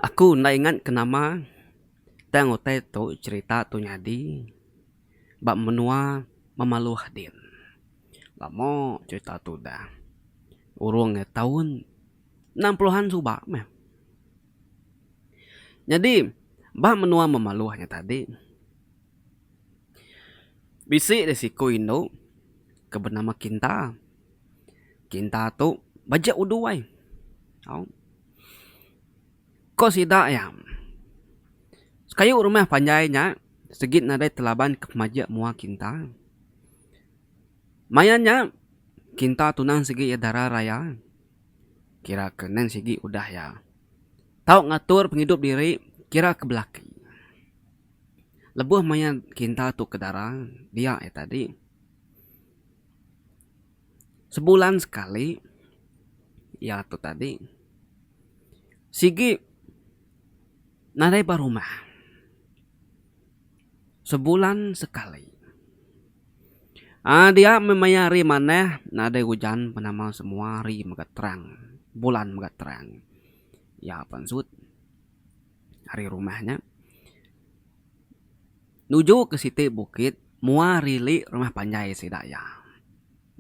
Aku enda ingat ke nama tang utai tu cherita tu nyadi ba menua Memaluh din. Lama cherita tu udah urung taun 60-an suba meh. Nyadi ba menua Memaluh nya tadi bisi deh siku indu ke benama Kinta. Kinta tu bajik udu ai. Au. Ko sida iya, sekayu rumah panjai nya sigi nadai telaban ke pemajik mua Kinta. Maya nya Kinta tunang sigi iya dara raya kira ke nang sigi udah iya tau ngatur pengidup diri kira ke belaki. Lebuh maya Kinta tu ke dara dia iya tadi. Sebulan sekali iya tu tadi sigi nadai ba rumah. Sebulan sekali. Aaa dia meh maya hari manah nadai ujan penama semua hari mega terang bulan mega terang. Iya pansut ari rumah nya. Nuju ke siti bukit mua rili rumah panjai sida iya.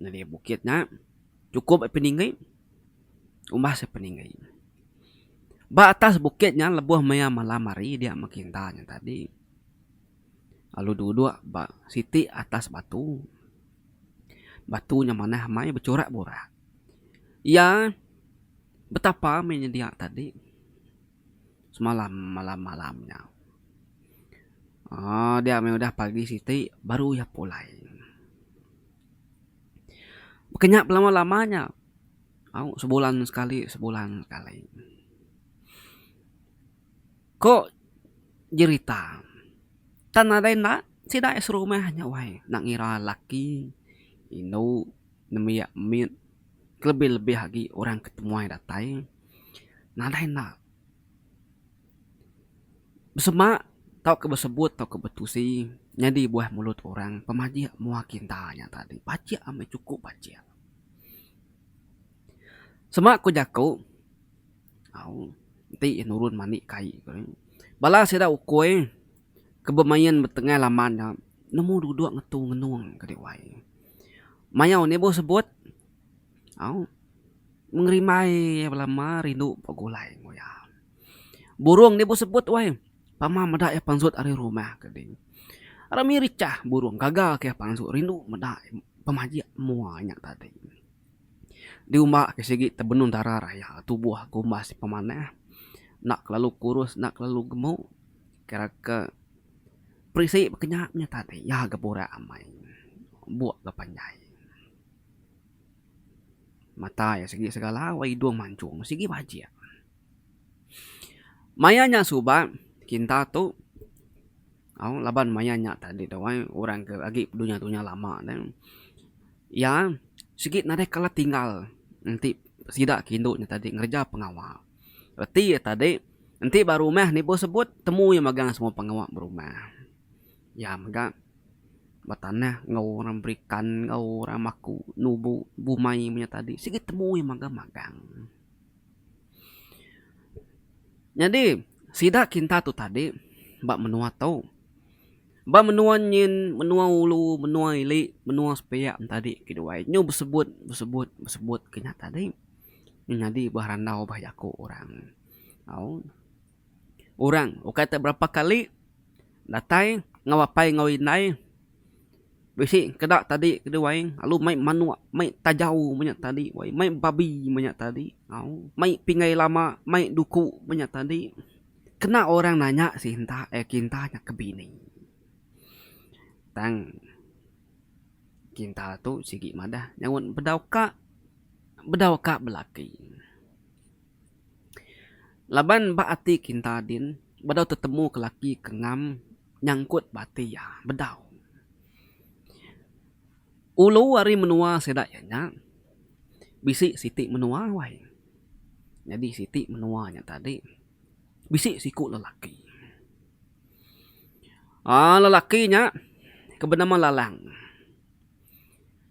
Nyadi bukit nya chukup ai peninggi umbas ai peninggi. Ba atas bukit nya lebuh maya malam hari dia meh kinta nya tadi lalu duduk ba siti atas batu. Batu nya manah amai bechurak burak. Iya betapa meh nyedia tadi. Semalam malam malam nya. Aaa dia meh udah pagi siti baru iya pulai. Baka nya belama lama nya au sebulan sekali sebulan sekali. Ko jerita tan nadai enda sida iya serumah nya wai enda ngira laki indu nembiak mit kelebih lebih agi orang ke temuai datai. Nadai enda. Besema tauka besebut tauka betusi nyadi buah mulut orang pemajik mua kinta nya tadi pajik amai chukup pajik. Sema ku jaku au enti nurun mandi kai bala sida ukui ke bemain betengah laman nya nemu duduk ngetu ngenung ke diwai. Mayau ni bu sebut au. Mengerimbai belama rindu begulai enggau iya. Burung ni besebut wai pama meda iya pansut ari rumah ke dih. Rami richah burung gaga ke iya pansut rindu meda pemajik mua nya tadi. Diumba ke sigi tebenung dara raya tubuh gumbas pemanah enda kelalu kurus enda kelalu gemuk kira ke perisi baka nya nya tadi iya ga burak amai buk ga panjai. Mata iya sigi segala wai idung mancung sigi bajik. Maya nya suba kinta tu au laban maya nya tadi tu ai orang ke agi dunya dunya lama ne iya sigi nadai kala tinggal enti sida ke indu nya tadi ngereja pengawa. Reti iya tadi enti ba rumah ni sebut temu iya magang semua pengawa berumah. Iya mega. Ba tanah enggau orang berikan enggau orang maku nubu bumai menya tadi sigi temu iya magang magang. Nyadi sida kinta tu tadi ba menua tu ba menua nyin menua ulu menua ili menua sepiak tadi kiduai nyu besebut besebut besebut ke nya tadi nyadi ba randau ba jaku orang au. Orang ukai te berapa kali datai enggau apai enggau indai bisi keda tadi keduai lalu mai manuk mai tajau menya tadi wai mai babi menya tadi au mai pinggai lama mai duku menya tadi kena orang nanya sinta eh kinta nya ke bini. Tang kinta tu sigi madah nyaut bedau ka bedau ka belaki. Laban ba ati kinta din bedau tetemu ke laki ke ngam nyangkut ba ati iya bedau. Ulu ari menua sida iya nya bisi siti menua wai. Nyadi siti menua nya tadi bisi siku lelaki. Aaa lelaki nya ke benama Lalang.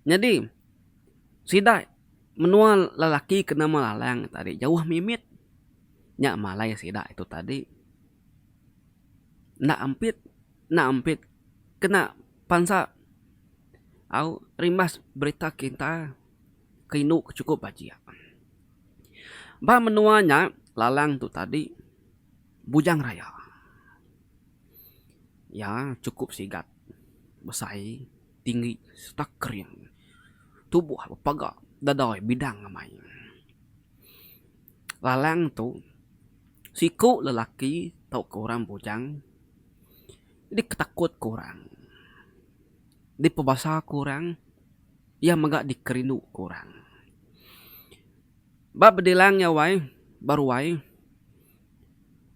Nyadi sida menua lelaki ke nama Lalang tadi jauh mimit. Nya malai sida itu tadi enda ampit enda ampit kena pansa au rimbas berita kinta ke indu ke chukup bajik. Ba menua nya lalang tu tadi Bujang Raya. Iya chukup sigat besai tinggi sereta kering tubuh bepaga dada bidang amai. Lalang tu siku lelaki tauka orang bujang diketakut ke orang dipebasa ke orang iya mega dikerindu ke orang. Ba bedilang iya wai ba ruai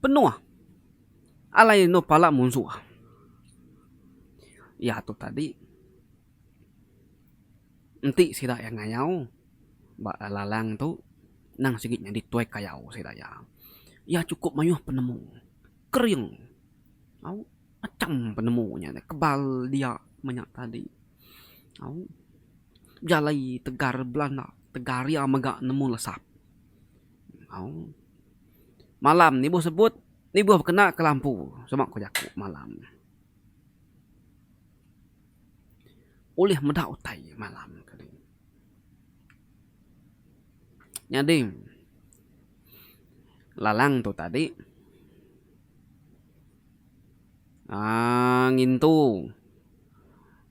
penuh alai enu pala munsuh. Iya tu tadi enti sida iya ngayau ba lalang tu nang sigi nyadi tuai kayau sida iya. Iya chukup mayuh penemu kering au macam penemu nya kebal dia menya tadi au jalai tegar belanda tegar iya mega nemu lesap au. Malam nibuh sebut nibuh bekena ke lampu sema ku jaku malam. Ulih meda utai malam kadi. Nyadi lalang tu tadi aaa ngintu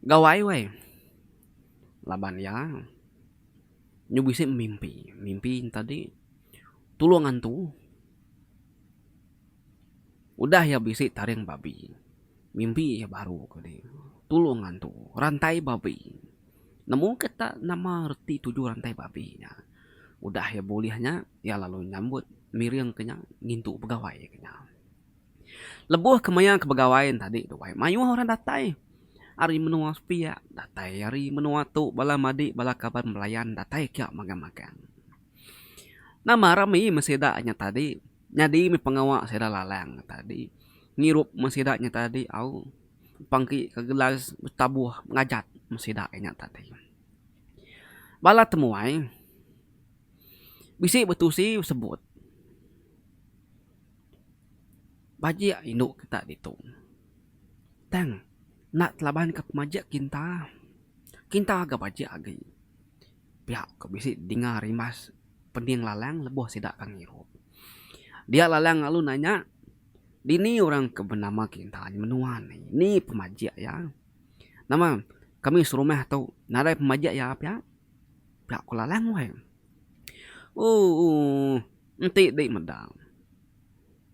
gawai weh laban iya nyu bisi mimpi. Mimpi ne tadi tulung antu udah iya bisi taring babi. Mimpi iya baru kadi tulung antu rantai babi. Nemu ke tak nama reti tuju rantai babi nya. Udah iya bulih nya iya lalu nyambut miring ke nya ngintu begawai ke nya. Lebuh ke maya ke begawai ne tadi tu ai mayuh orang datai ari menua sepiak datai ari menua tu bala madi bala kaban belayan datai kia magang-magang. Nama rami meh sida nya tadi nyadi meh pengawa sida lalang tadi ngirup meh sida nya tadi au pangki ke gelas betabuh ngajat meh sida nya tadi. Bala temuai bisi betusi sebut bajik indu kita ditu tang enda telaban ka pemajik kinta, kinta ga bajik agi. Pia ko bisi dinga rimbas pening lalang lebuh sida ka ngirup. Dia lalang lalu nanya dini orang ke benama kinta menua ni, ni pemajik iya. Nama kami serumah tu nadai pemajik iya pia. Pia ko lalang weh. Ooh enti di meda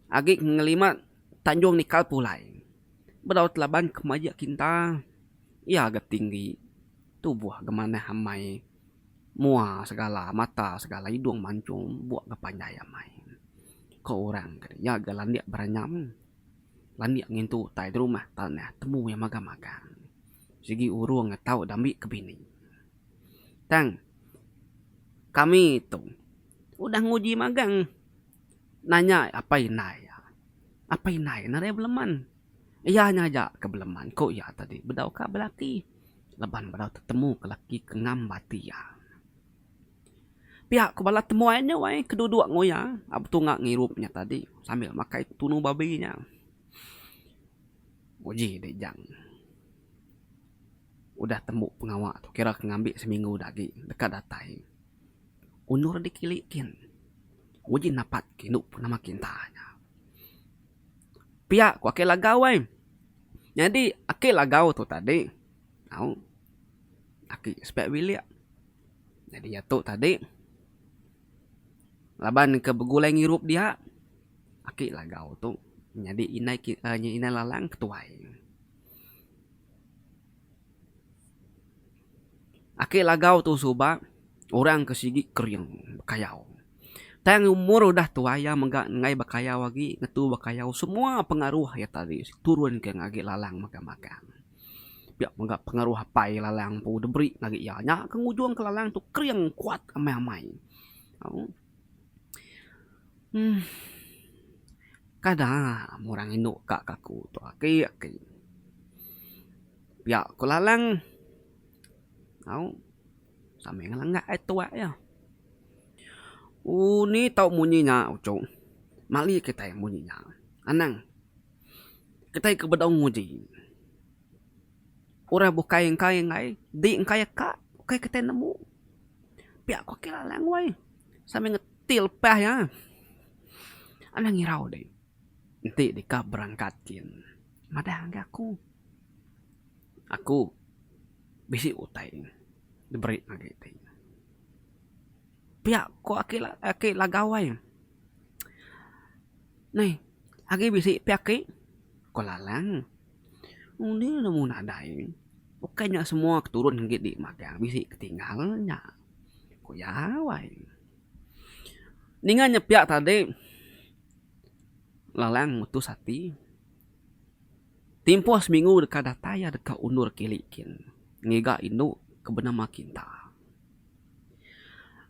agi ngelima Tanjung Nikal pulai bedau telaban ke pemajik kinta iya ga tinggi. Tubuh ga manah amai mua segala mata segala idung mancung buk ga panjai amai. Ko orang ke iya ga landik beranyam landik ngintu utai da rumah tanah temu iya magang magang. Sigi urung iya tau da ambi ke bini. Tang kami tu udah nguji magang nanya apai indai iya. Apai indai nadai beleman. Iya nya aja ke beleman ku iya tadi bedau ka belaki laban bedau tetemu ke laki ke ngam ba ati iya. Pia ku bala temuai nya wai ke duduk enggau iya betunga ngirup nya tadi sambil makai tunu babi nya. Uji deh jang udah tembu pengawa tu kira ke ngambi seminggu da agi deka datai. Undur dikili kin uji napat ke indu nama kinta nya. Pia ku Aki Lagau ai. Nyadi Aki Lagau tu tadi au aki sepiak bilik. Nyadi iya tu tadi laban ke begulai ngirup dia Aki Lagau tu nyadi indai indai Lalang ketuai. Aki Lagau tu suba orang ke sigi kering bekayau. Tang umur udah tuai iya mega enggai bekayau agi ngetu bekayau semua pengaruh iya tadi turun ke ngagai Lalang magang-magang. Pia mega pengaruh apai Lalang empu diberi ngagai iya nya ke ngujung ke Lalang tu kering kuat amai-amai. Au uhh kada orang indu ka ka aku tu aki aki. Pia ku Lalang au sambil ngelanggak ai tuak iya. Ooh ni tau munyi nya uchu. Mali kitai munyi nya. Anang kitai ke bedau nguji. Orang bukai engkai enggai di engkai aka ukai kitai nemu. Pia ku ake lalang wai sambil ngetil pah iya. Anang irau deh enti deka berangkat gin madah ngagai aku. Aku bisi utai diberi ngagai ti. Pia ku aki aki lagau ai. Neh agi bisi pi aki ku Lalang. Undi nemu nadai ukai nya semua keturun agi di magang bisi ke tinggal nya ku iya wai. Ninga nya pia tadi Lalang mutus ati timpuh seminggu deka datai iya deka undur kili kin ngiga indu ke benama Kinta.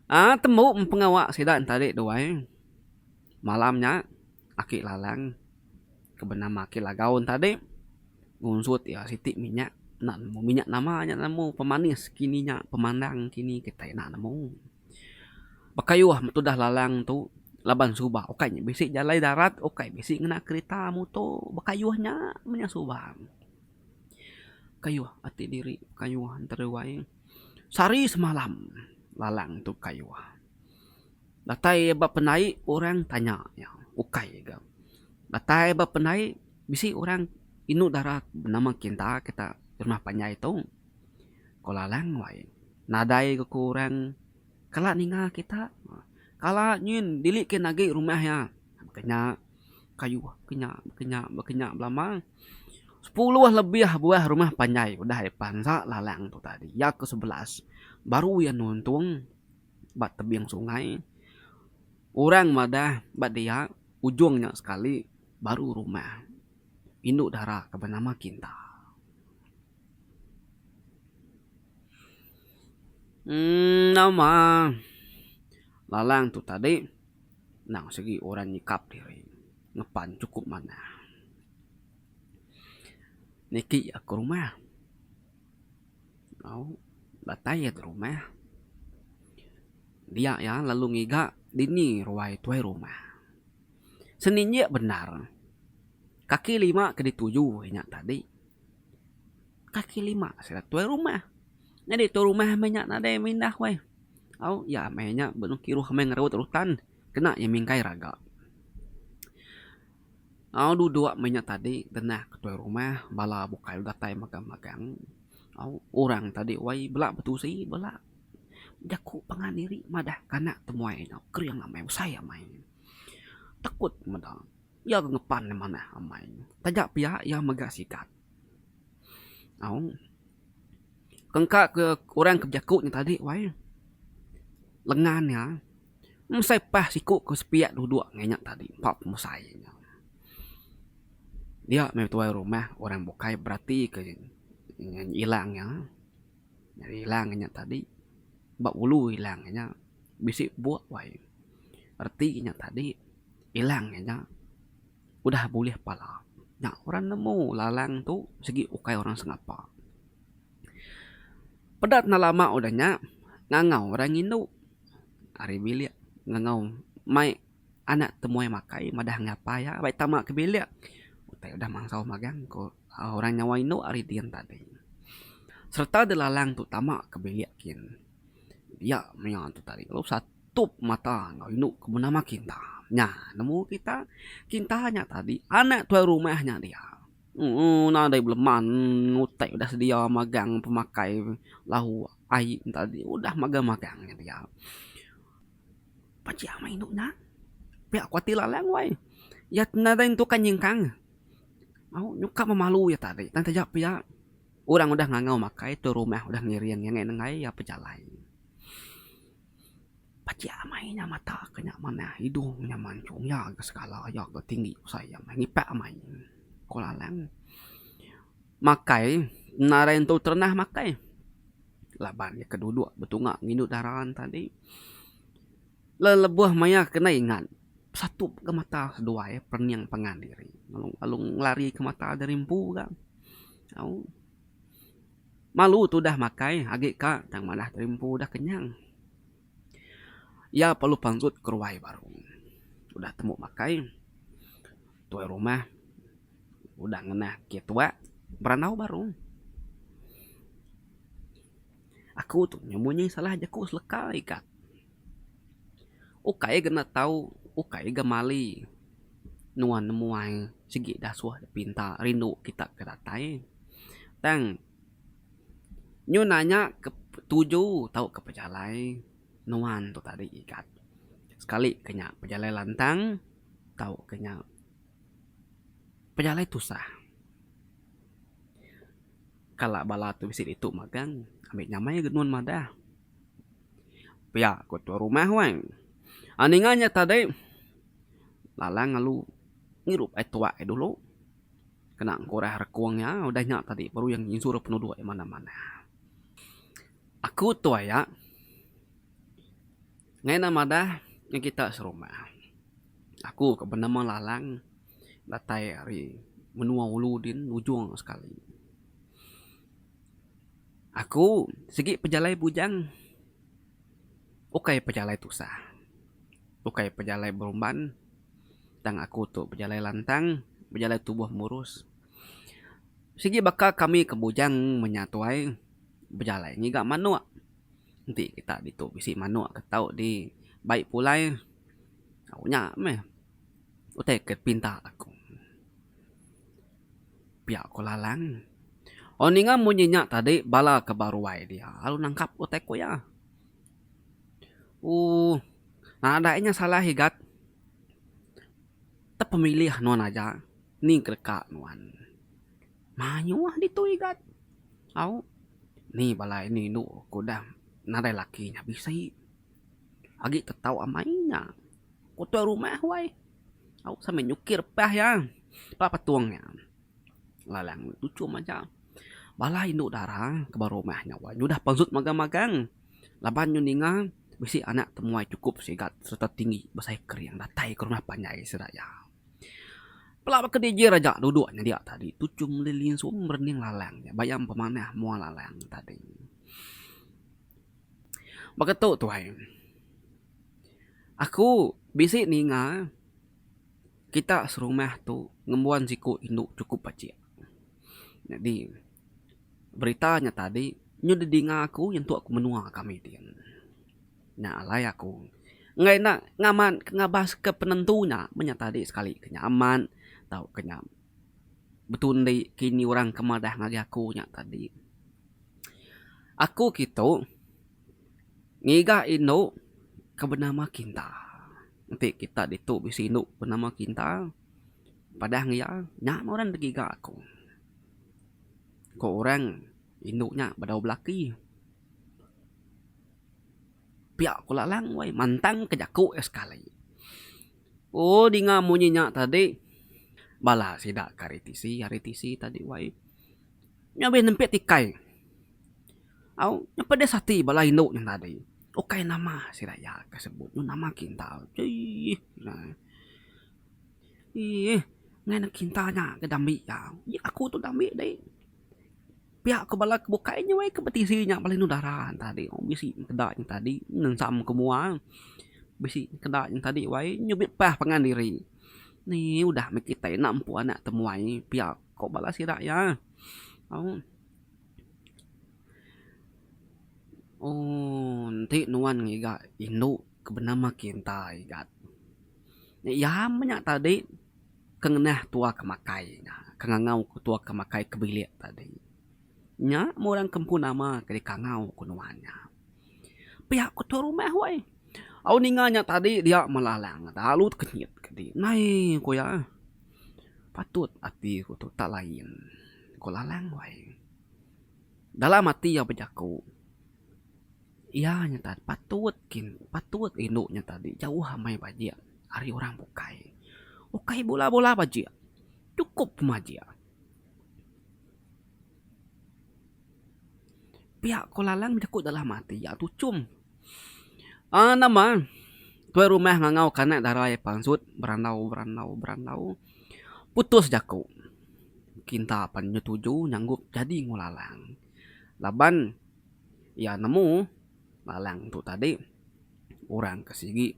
Aaa tembu pengawa sida enti tu ai malam nya aki lalang ke benama aki lagau tadi ngunsut iya siti minyak enda nemu minyak nama nya nemu pemanis kini nya pemandang kini kitai enda nemu. Bekayuh tudah lalang tu laban suba ukai nya bisi jalai darat ukai bisi ngena kerita muto bekayuh nya meh nya suba. Kayuh ati diri kayuh entara wai. Sehari semalam lalang tu kayuh. Datai ba pendai orang tanya iya ukai ga. Datai ba pendai bisi orang indu dara benama Kinta kita rumah panjai tu. Ku lalang wai nadai ga ku orang kala ninga kita. Kala nyin dili kin agi rumah iya. Baka nya kayuh baka nya baka nya baka nya belama. Sepuluh lebih buah rumah panjai udah dipansa lalang tu tadi. Iya ke 11 baru iya nuntung ba tebing sungai. Orang madah ba dia ujung nya sekali baru rumah indu dara ke benama Kinta. Emm nama lalang tu tadi nang sigi orang nyikap diri ngepan chukup manah. Niki iya ke rumah. Au datai iya ke rumah dia iya lalu ngiga dini ruai tuai rumah. Seninjik bendar kaki lima ke dituju iya nya tadi kaki lima sida tuai rumah. Nyadi tuai rumah meh nya nadai mindah weh. Au iya meh nya benung kiruh meh ngerut rutan kena iya mingkai raga. Au duduk meh nya tadi genah ketuai rumah bala bukai datai magang-magang. Au orang tadi wai bela betusi bela jaku pangan diri madah ke anak temuai nya kering amai besai amai. Takut meda iya ke ngepan ne manah amai. Taja pia iya mega sigat. Au kengka ke orang ke bejaku nya tadi wai lengan iya. Mesai pah siku ke sepiak duduk ngan nya tadi empa pemesai nya. Dia meh tuai rumah orang bukai berati ke ilang nya. Nyadi ilang nya tadi ba ulu ilang nya bisi buk wai. Reti nya tadi ilang nya udah bulih pala. Nya orang nemu lalang tu sigi ukai orang sengapa. Peda enda lama udah nya ngangau orang ngindu ari bilik ngangau mai anak temuai makai madah ngapai iya bai tama ke bilik utai udah mansau magang ku orang nyawa indu ari din tadi. Sereta delalang tu tama ke bilik kin dia maya tu tadi lalu satup mata enggau indu ke benama Kinta. Nya nemu kita Kinta nya tadi anak tuai rumah nya dia. Ooh nadai beleman utai udah sedia magang pemakai lahu ai tadi udah magang-magang nya dia. Pajik amai indu nya pia ku ati lalang wai. Iya nadai entuka nyingkang au nyuka memalu iya tadi tang taja pia orang udah ngangau makai tu rumah udah ngiring iya ngagai iya pejalai. Pajik amai nya mata ke nya manah idung nya mancung iya ga segala iya ga tinggi besai iya ngipak amai ku lalang. Makai nadai entu terenah makai laban iya ke duduk betunga ngindu dara ne tadi. Lelebuh maya ke enda ingat satup ga mata seduai perening pangan diri lalu ngelari ke mata diri empu ga au. Malu tudah makai agi ka tang madah diri empu udah kenyang. Iya perlu pansut ke ruai baru. Udah tembu makai tuai rumah udah ngenah ke tuak berandau baru. Aku tu nya munyi salah jaku seleka igat. Ukai ga enda tau ukai ga mali nuan nemuai sigi dasuh dipinta rindu kita ke datai. Tang nyu nanya ke tuju tauka pejalai nuan tu tadi igat. Sekali ke nya pejalai lantang tauka nya pejalai tusah. Kala bala tu bisi ditu magang ambi nyamai ga nuan madah. Pia ku tuan rumah wang. Aaa ninga nya tadi lalang lalu ngirup ai tuak ai dulu kena ngurah rekung iya udah nya tadi baru iya nginsur penuduk iya manah manah. Aku tu aya ngain ne madah ngan kita serumah. Aku ke benama Lalang datai ari menua ulu din ujung sekali. Aku sigi pejalai bujang ukai pejalai tusah ukai pejalai berumban tang aku tu pejalai lantang pejalai tubuh murus. Sigi baka kami ke bujang menya tuai bejalai ngiga manok enti kita ditu bisi manok ke tau di bai pulai au nya meh utai ke pinta aku. Pia ku Lalang. Oh ninga munyi nya tadi bala ke ba ruai dia lalu nangkap utai ku iya. Ooh nadai nya salah igat tepemilih nuan aja ni ke deka nuan. Mayuh ditu igat au ni bala ini indu ku udah nadai laki nya bisi. Agi tetau amai nya. Ku tuai rumah wai. Au sambil nyukir pah iya ba patung iya. Lalang tuchum aja. Bala indu dara ke ba rumah nya wai nyudah pansut magang-magang laban nyu ninga bisi anak temuai chukup sigat sereta tinggi besai kering datai ke rumah panjai sida iya. Pela ba kedijir aja duduk nya dia tadi tuchum lelinsum merening lalang nya bayam pemanah mua lalang tadi. Baka tu tuai. Aku bisi ninga kita serumah tu ngembuan siku indu chukup pachik. Nyadi berita nya tadi nyu didinga aku nyentuk ke menua kami din. Nya alai aku enggai enda ngamat ke ngabas ke penentu nya meh nya tadi sekali ke nya amat tauka nya betundi kini orang ke madah ngagai aku nya tadi. Aku kitu ngiga indu ke benama Kinta. Enti kita ditu bisi indu benama Kinta padah ngan iya nya meh orang da giga aku. Ku orang indu nya bedau belaki. Pia ku Lalang weh mantang ke jaku iya sekali. Ooh dinga munyi nya tadi bala sida ke ari tisi ari tisi tadi weh. Nya beh nempik tikai. Au nya pedis ati bala indu nya tadi. Ukai nama sida iya ke sebut nyu nama kinta. Eii eii ngai ne kinta nya ke dambi iya. Iya aku tu dambi deh. Pia ko bala ke bukai nya weh ke betisi nya bala indu dara tadi bisi meda nya tadi nensam ke mua. Bisi keda nya tadi wai nyubit pah pangan diri. Ni udah meh kitai enda empu anak temuai pia. Ko bala sida iya. Au. Ooh enti nuan ngiga indu ke benama Kinta igat. Iya meh nya tadi ke ngenah tua ke makai nya, ke ngangau ke tua ke makai ke bilik tadi. Nya meh orang ke empu nama ke dikangau ku nuan nya. Pia ku tuai rumah weh. Au ninga nya tadi dia melalang lalu tekenyit kedi. Nai ku iya. Patut ati ku tu tak lain, ku Lalang wai. Dalam ati iya bejaku, iya nya tadi patut kin patut indu nya tadi jauh amai bajik ari orang bukai. Ukai bula-bula bajik, chukup pemajik. Pia ku Lalang bejaku dalam ati iya tuchum. Aaa nama tuai rumah ngangau ke anak dara iya pansut berandau berandau berandau putus jaku. Kinta pan nyetuju nyanggup jadi enggau Lalang laban iya nemu Lalang tu tadi orang ke sigi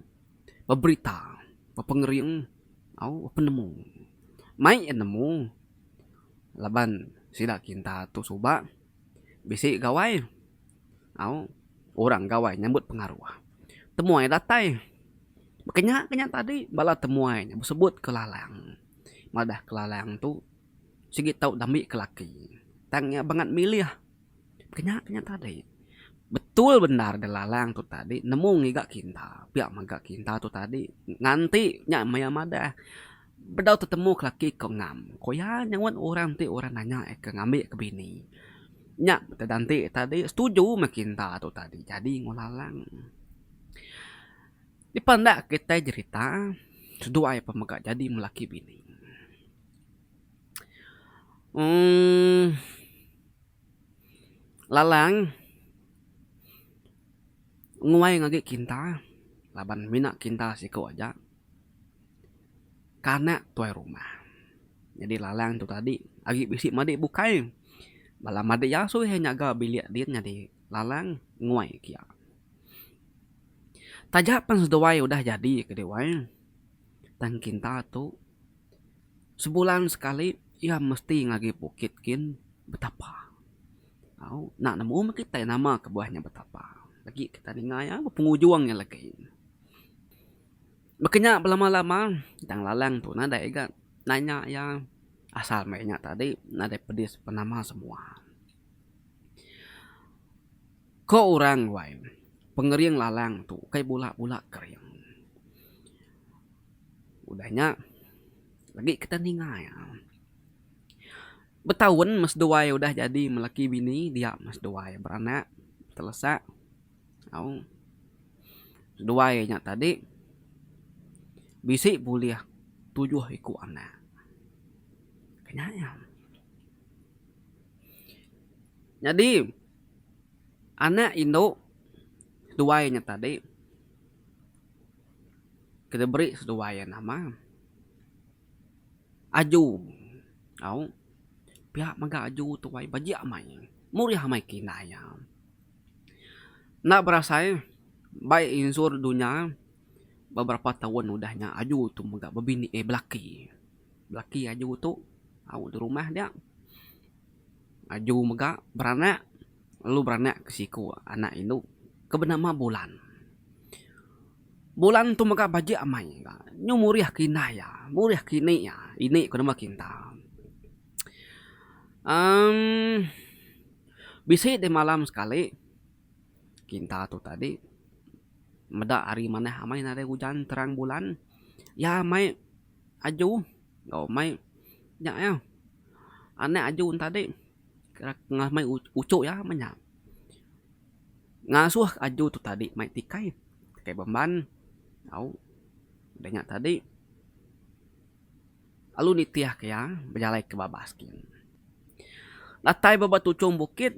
beberita. Bepengering au bepenemu. Mai iya nemu laban sida kinta tu suba bisi gawai au orang gawai nyambut pengaruh. Temuai datai. Baka nya ke nya tadi bala temuai nya besebut ke lalang. Madah ke lalang tu sigi tau dambi ke laki tang iya bangat milih. Baka nya ke nya tadi. Betul bendar da lalang tu tadi nemu ngiga kinta pia mega kinta tu tadi nganti nya maya madah bedau tetemu ke laki ko ngam. Ko iya nyaut orang ti orang nanya iya ke ngambi ke bini. Nya tedanti tadi setuju meh kinta tu tadi jadi enggau lalang. Dipandak kitai jerita seduai pun mega jadi melaki bini. Uhh. Lalang nguai ngagai kinta laban mina kinta siku aja kanak tuai rumah. Nyadi lalang tu tadi agi bisi madi bukai bala madi iya suah nyaga bilik din nyadi lalang nguai kiya. Taja pen seduai udah jadi ke diwai tang kinta tu. Sebulan sekali iya mesti ngagai bukit gin betapa. Au enda nemu meh kitai nama kebuah nya betapa. Lagi kita ninga iya bepengujung iya lagi. Baka nya belama-lama tang lalang tu nadai ga nanya iya asal meh nya tadi nadai pedis penama semua. Ko orang wai pengering lalang tu ukai bula-bula kering. Udah nya lagi kita ninga iya. Betaun meh seduai udah jadi melaki bini dia meh seduai beranak telesak au seduai nya tadi bisi bulih tujuh iku anak. Nya iya. Nyadi anak indu seduai nya tadi. Ke diberi seduai iya nama Aju au pia mega Aju tu ai bajik amai murih amai kindai iya. Enda berasai bai insur dunya beberapa taun udah nya Aju tu mega bebini eh belaki. Belaki Aju tu au di rumah dia. Aju mega beranak lalu beranak ke siku anak indu ke benama Bulan. Bulan tu mega bajik amai ga nyu murih ke indai iya murih ke ini iya ini ku nama kinta. Emm bisi deh malam sekali kinta tu tadi meda hari manah amai nadai ujan terang bulan iya amai aju enggau amai nya iya anak aju ne tadi ngamai uchu iya meh nya. Ngasuh aju tu tadi mai tikai, tikai bemban au udah nya tadi lalu nitih ke iya bejalai ke babas gin. Datai ba ba tuchung bukit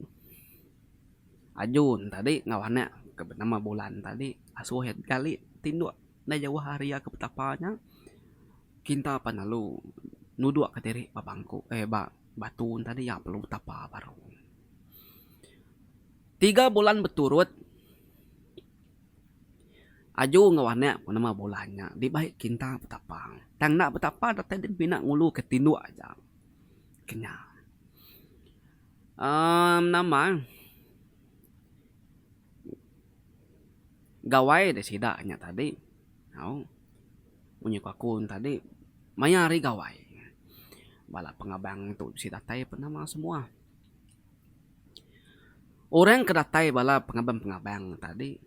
aju ne tadi enggau anak ke benama Bulan tadi asuh iya gali tinduk enda jauh ari iya ke betapa nya. Kinta pan lalu nuduk ka diri ba bangku eh ba batu ne tadi iya perlu betapa baru. Tiga bulan beturut, Aju enggau anak penema bulan nya dibai kinta betapa. Tang enda betapa datai din mina ngulu ke tinduk aja. Kenya. Emm nama gawai da sida nya tadi au munyi ku aku tadi maya hari gawai bala pengabang tu bisi datai penama semua. Orang ke datai bala pengabang-pengabang tadi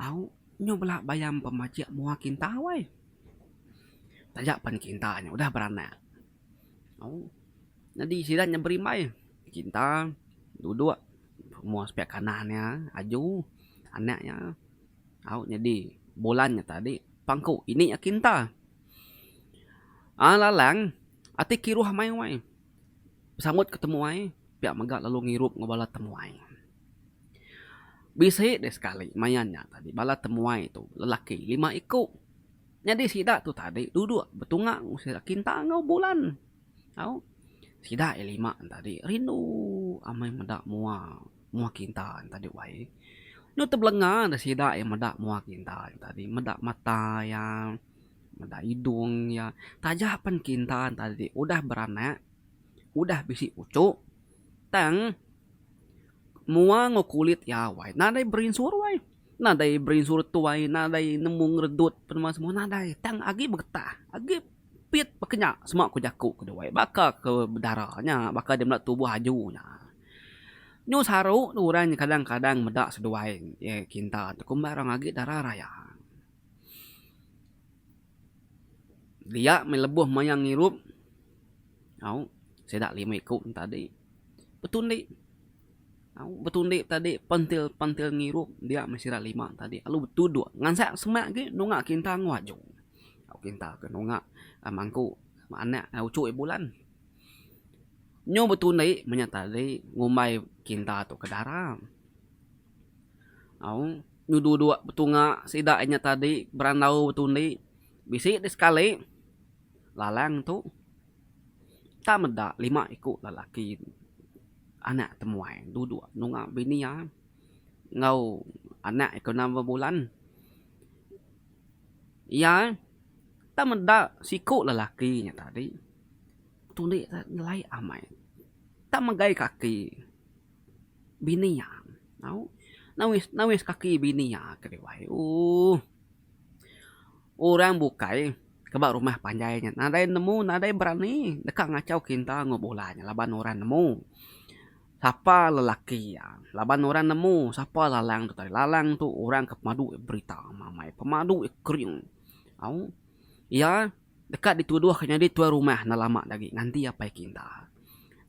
au nyu bela bayam pemajik mua kinta weh. Taja pen kinta nya udah beranak au nyadi sida nya berimbai kinta duduk mua sepiak kanan iya aju anak iya au nyadi bulan nya tadi pangku ini iya kinta. Aaa lalang ati kiruh amai weh. Besambut ke temuai pia mega lalu ngirup enggau bala temuai. Bisi deh sekali maya nya tadi bala temuai tu lelaki lima iku. Nyadi sida tu tadi duduk betunga enggau sida kinta enggau bulan. Au sida iya lima ne tadi rindu amai meda mua mua kinta ne tadi wai. Nyau tebelenga deh sida iya meda mua kinta ne tadi meda mata iya. Meda idung iya. Taja pen Kinta tadi udah beranak, udah bisi uchu tang mua enggau kulit iya wai nadai berinsur wai. Nadai berinsur tuai, nadai nemu ngeredut penema semua nadai tang agi begetah agi pit baka nya sema ku jaku ke duai baka ke bedara nya baka dia meda tubuh aju nya. Nyu saru tu orang nya kadang kadang meda seduai iya kinta tu kumbai orang agi dara raya. Dia meh lebuh maya ngirup au sida lima iku ne tadi betundi au betundi tadi pentil pentil ngirup dia meh sida lima tadi lalu betudok ngansak semak agi nunga kinta enggau aju. Au kinta ke nunga mangku anak uchu iya bulan. Nyu betundi meh nya tadi ngumbai kinta tu ke dara. Au nyu duduk betunga sida inya tadi berandau betundi bisi deh sekali lalang tu tak meda lima iku lelaki anak temuai duduk nunga bini iya enggau anak iya ke enam bulan. Iya tak meda siku lelaki nya tadi tundi nyelai amai tak megai kaki. Bini iya tau nawis nawis kaki bini iya ke diwai ooh orang bukai ke ba rumah panjai nya nadai nemu nadai berani deka ngachau kinta enggau bula nya laban orang nemu sapa lelaki iya laban orang nemu sapa lalang tu tadi lalang tu orang ke pemadu berita amai pemadu kering au iya. Deka dituduh ke nyadi tuai rumah enda lama da agi nganti apai kinta.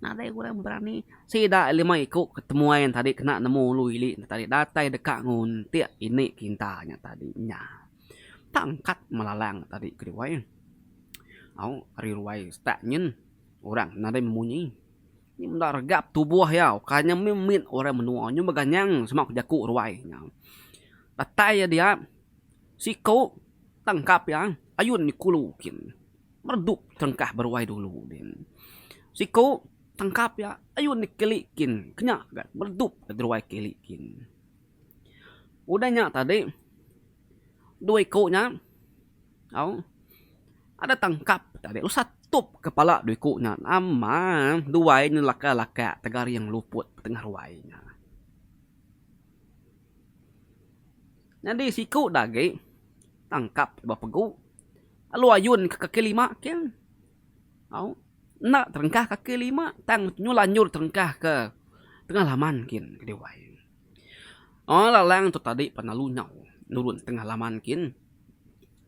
Nadai orang berani. Sida lima iku ke temuai nya tadi kena nemu ulu ili nya tadi datai deka nguntik ini kinta nya tadi nya. Tak angkat melalang tadi ke ruai. Au ari ruai setak nyin orang nadai memunyi. Nyi menda regap tubuh iya ukai nya mih mit orang menua nyu beganyang sema ku jaku ruai nya. Datai iya dia siku Tangkap iya, ayun ni kulu kin. Meredup terengkah beruai dulu din. Siku, tangkap iya, ayun ni kili kin. Kenya ga meredup ga deruai kili kin. Udah nya tadi, dua iku nya au ada tangkap tadi lalu satup kepala dua iku nya. Nama duai nya laka-laka tegaring luput tengah ruai nya. Nyadi siku da agi tangkap ba pegu lalu ayun ke kaki lima kin au enda terengkah kaki lima tang nyu lanjur terengkah ke tengah laman kin ke diwai. Aaa lalang tu tadi pan lalu nyau nurun tengah laman kin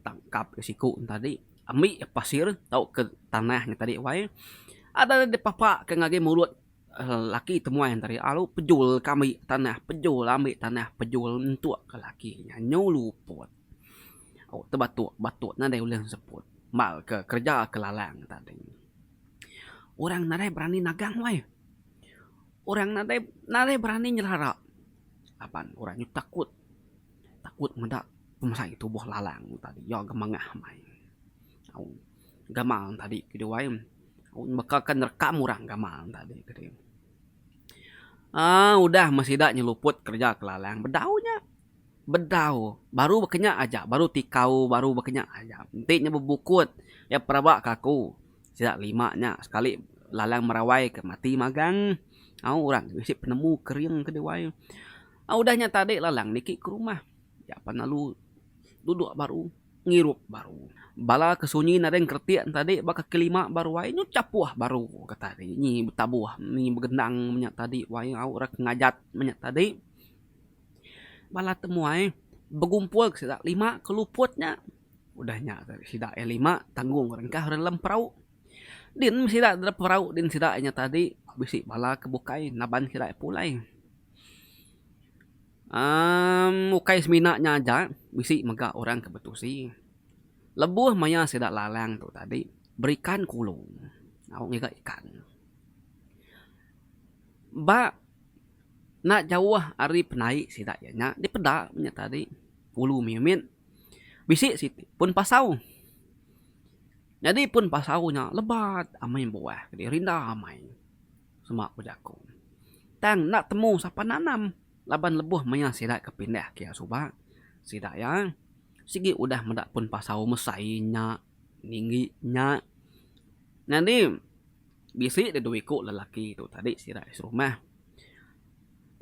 tangkap siku ne tadi ambi pasir tauka tanah nya tadi wai ada dipapa ke ngagai mulut. Laki temuai entari alu pejul ke ambi tanah pejul ambi tanah pejul entuk ke laki nya nyu luput au tebatuk batuk nadai ulih enseput mal ke kerja ke lalang tadi. Orang nadai berani nagang weh orang nadai nadai berani nyerara laban orang nyu takut takut meda pemesai tubuh lalang tadi iya ga mangah amai au gamal tadi keduai. Baka ke nerekam orang gamal tadi tadi. Aaa udah meh sida nyeluput kereja kelalang bedau nya. Bedau baru baka nya aja baru tikau baru baka nya aja. Enti nya bebukut iya peraba ka aku sida lima nya sekali lalang merawai ke mati magang. Au orang bisi penemu kering ke diwai. Udah nya tadi lalang niki ke rumah. Iya pan lalu duduk baru. Ngirup baru. Bala ke sunyi nadai ngeretik tadi ba kaki lima ba ruai nyu chapuh baru ke tadi nyi betabuh nyi begendang menya tadi wai au ra ke ngajat menya tadi. Bala temuai begumpul ke sida lima ke luput nya. Udah nya sida iya lima tanggung rengkah orang dalam perau. Din meh sida dalam perau din sida nya tadi bisi bala ke bukai naban sida pulai. Amm ukai semina nya aja bisi mega orang ke betusi. Lebuh maya sida lalang tu tadi berikan kulu au ngiga ikan. Ba enda jauh ari penaik sida iya nya dipeda nya tadi ulu mimit bisi siti pun pasau. Nyadi pun pasau nya lebat amai buah rinda amai. Sema ku jaku. Tang enda temu sapa nanam laban lebuh maya sida ke pindah kia suba sida iya. Sigi udah meda pun pasau mesai nya ninggi nya. Nyadi bisi deh dua iku lelaki tu tadi sida serumah.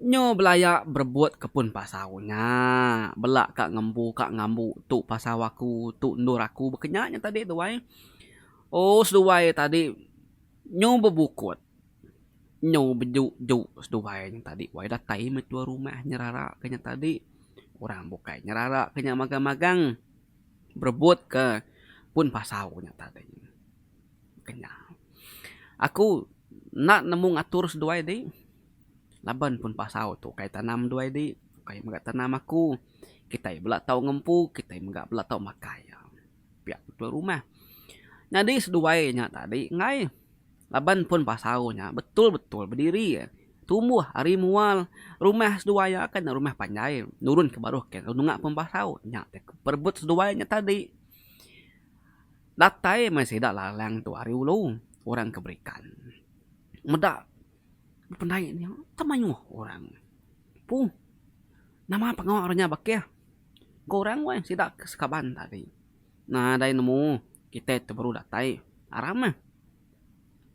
Nyu belaya berebut ke pun pasau nya. Bela ka ngempu ka ngambu tu pasau aku tu endur aku baka nya nya tadi tu ai. Oh seduai tadi nyu bebukut. Nyu beju-ju seduai nya tadi wai datai meh tuai rumah nyerara ke nya tadi. Orang bukai nyerara ke nya magang-magang berebut ke pun pasau nya tadi. Kenya. Aku enda nemu ngatur seduai di laban pun pasau tu ukai tanam duai di ukai mega tanam aku. Kitai bela tau ngempu kitai mega bela tau makai. Pia tuai rumah. Nyadi seduai nya tadi enggai. Laban pun pasau nya betul-betul bediri tumbuh ari mual rumah seduai iya kan rumah panjai nurun ke baruh ke nunga pun pasau nya perebut seduai nya tadi. Datai meh sida lalang tu ari ulu orang ke berikan meda pendai nya temayuh orang. Puh nama pengawa orang nya bakih ko orang weh sida ke sekaban tadi. Nadai nemu kitai ti baru datai aram meh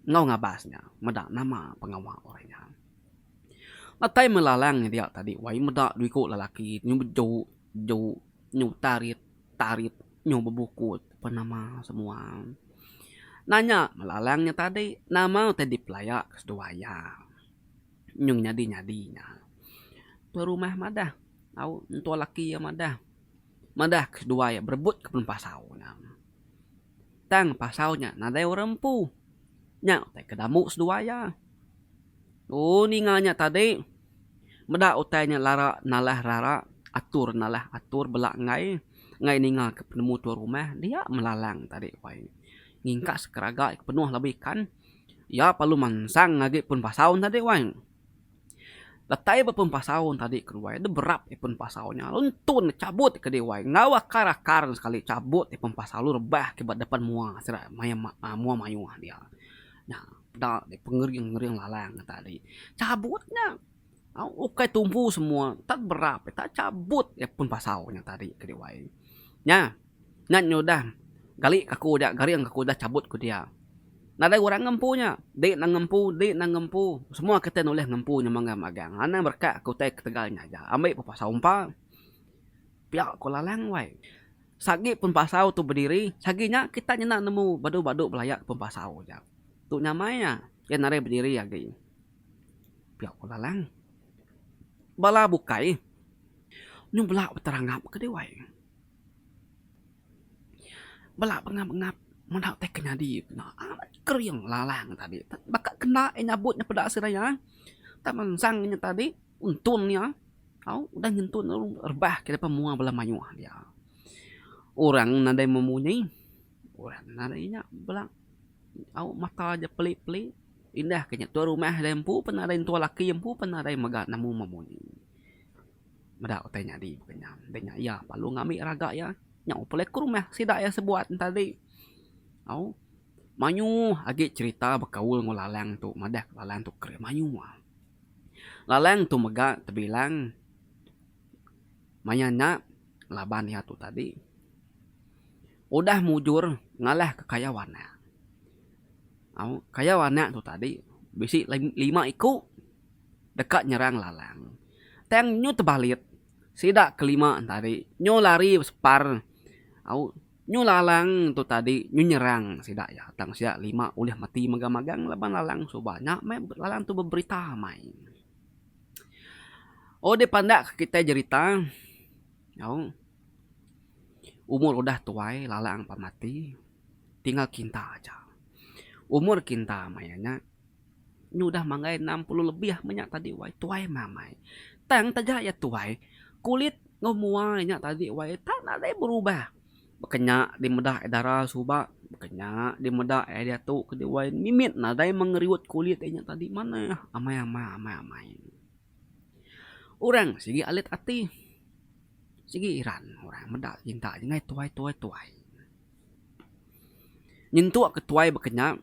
enggau ngabas nya meda nama pengawa orang nya. Datai meh lalang dia tadi wai meda dua iku lelaki nyu beju ju nyu tarit tarit nyu bebukut apan nama semua. Nanya meh lalang nya tadi nama utai dipelaya ke seduai iya nyu nyadi nyadi nya. Tuai rumah madah au entua laki iya madah. Madah ke seduai berebut ke pun pasau nya. Tang pasau nya nadai orang empu. Nya utai ke damu seduai iya. Ooh ninga nya tadi meda utai nya lara nalah rara atur nalah atur bela enggai enggai ninga ke penemu tuan rumah dia melalang tadi wai. Ngingka sekeraga penuh lalu ikan iya perlu mansang agi pun pasau tadi wai. Datai ba pun pasau tadi ke ruai deh berap iya pun pasau nya lalu entun chabut ke deh wai enggau akar akar sekali chabut iya pun pasau lalu rebah ke ba depan mua sida maya mua mayuh dia. Nya peda deh pengering ngering lalang tadi. Chabut nya au ukai tumpu semua tak berap tak chabut iya pun pasau nya tadi ke deh wai. Nya. Nya nyudah gali ka aku dia garing ka aku udah chabut ku dia. Nadai orang ngempu nya. Di nang ngempu, di nang ngempu. Semua kitai nulih ngempu nya mangga magang. Anang berekak ke utai ketegal nya aja. Ambi pun pasau empa. Pia ku Lalang wai. Sagi pun pasau tu bediri, sagi nya kita nyenda nemu badu-badu belaya pun pasau aja. Tu nyamai iya. Iya nadai bediri agi. Pia ku Lalang. Bala bukai nyau bela beterangap ke deh wai. Bala bengap-bengap meda utai ke nyadi amat kering lalang tadi baka kena iya nyabut nya peda sida iya tak mansang nya tadi untung iya au udah nyentuk lalu rebah ke depan mua bala mayuh dia. Orang nadai memunyi orang nadai nya bala au mata ja peli-peli indah ke nya tuai rumah deh empu pun nadai entua laki empu pun nadai mega nemu memunyi. Meda utai nyadi baka nya. Udah nya iya lalu ngambi raga iya nyau pulai ke rumah sida iya sebuat ne tadi. Au mayuh agi cherita bekaul enggau lalang tu madah lalang tu kering mayuh. Lalang tu mega tebilang maya nya laban iya tu tadi udah mujur ngalahka kayau anak. Au kayau anak tu tadi bisi lima iku. Deka nyerang lalang. Tang nyu tebalit sida kelima tadi nyu lari besepar au nyu lalang tu tadi nyu nyerang sida iya tang sida lima ulih mati magang magang laban lalang suba nya meh lalang tu beberita amai. Oh dipandak kitai jerita au umur udah tuai lalang pa mati tinggal kinta aja. Umur kinta maya nya. Nyu udah manggai 60 lebih meh nya tadi wai tuai meh amai. Tang taja iya tuai, kulit enggau mua iya nya tadi wai tak nadai berubah. Baka nya di meda iya dara suba, baka nya di meda iya diatu ke deh wai mimit nadai mengeriut kulit iya nya tadi manah amai amai amai amai. Orang sigi alit ati, sigi iran orang meda ginta nyenggai tuai tuai tuai. Nyentuk ke tuai baka nya.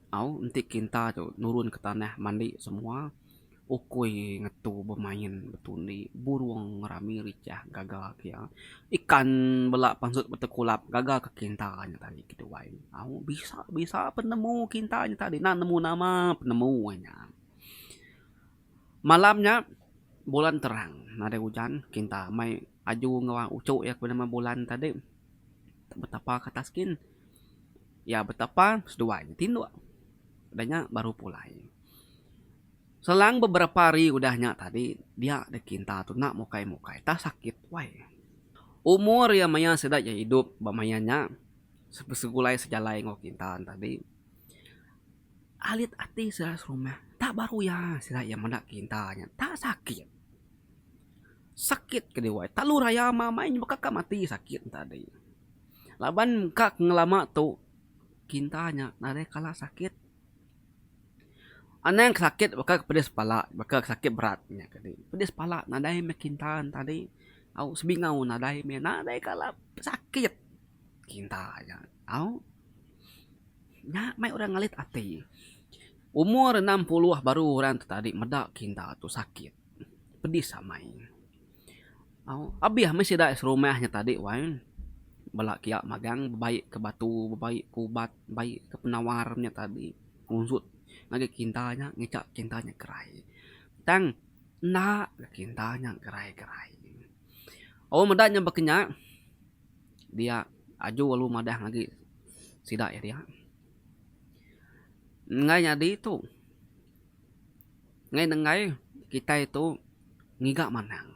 Au enti kinta tu nurun ke tanah mandi semua. Ukui ngetu bemain betundi, burung rami richah gaga ke iya. Ikan bela pansut betekulap gaga ke kinta nya tadi keduai. Au bisa bisa penemu kinta nya tadi enda nemu nama penemu nya. Malam nya bulan terang nadai ujan kinta mai aju enggau uchu iya ke benama bulan tadi betapa ke atas kin. Iya betapa seduai nya tinduk. Udah nya baru pulai. Selang beberapa hari udah nya tadi dia deh kinta tu enda mukai-mukai tah sakit wai. Umur iya maya sida iya idup ba maya nya besegulai sejalai enggau kinta ne tadi alit ati sida serumah tak baru iya sida iya meda kinta nya tak sakit. Sakit ke diwai telu raya amai baka ka mati sakit ne tadi. Laban ka ngelama tu kinta nya nadai kala sakit. Anang ke sakit baka ke pedis pala baka ke sakit berat nya tadi. Pedis pala nadai meh kinta ne tadi au sebingau nadai meh nadai kala sakit kinta nya au. Nya meh orang ngalit ati. Umur 60 baru orang tu tadi meda kinta tu sakit pedis amai. Au abih meh sida serumah nya tadi wai bala kiya magang bebai ke batu bebai ke ubat bebai ke penawar nya tadi. Ngunsut ngagai kinta nya ngicha kinta nya gerai. Tang enda ga kinta nya gerai-gerai. Awa meda nya baka nya dia aju lalu madah agi sida iya dia. Enggai nyadi tu enggai nenggai kitai tu ngiga manang.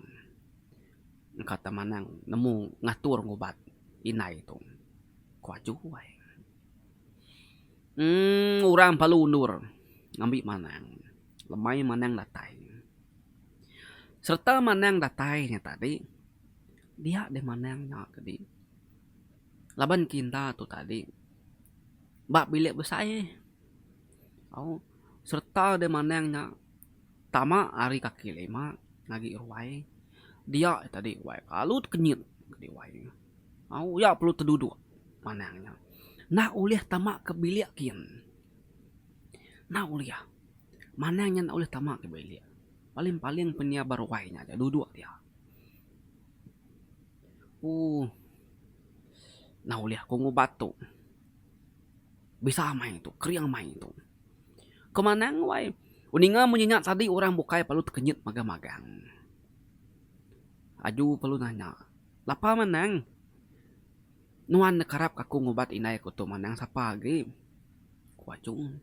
Engka te manang nemu ngatur ngubat indai tu. Ku aju ai. Emm orang perlu undur ngambi manang lemai manang datai. Sereta manang datai nya tadi dia deh manang nya tadi laban kinta tu tadi ba bilik besai au sereta deh manang nya tama ari kaki lima agi ruai dia tadi wai lalu tekenyit tadi wai. Au iya perlu teduduk manang nya. Enda ulih tama ke bilik kin. Enda ulih. Manang nya enda ulih tama ke bilik. Paling paling pen iya ba ruai nya aja duduk dia. Ooh enda ulih ku ngubat tu. Bisa amai tu, kering amai tu. Ku manang wai, ninga munyi nya tadi orang bukai perlu tekenyit magang-magang. Aju perlu nanya. Lapa manang. Nuan nekarap aku ngubat indai aku tu manang sapa agi? Ku Achung.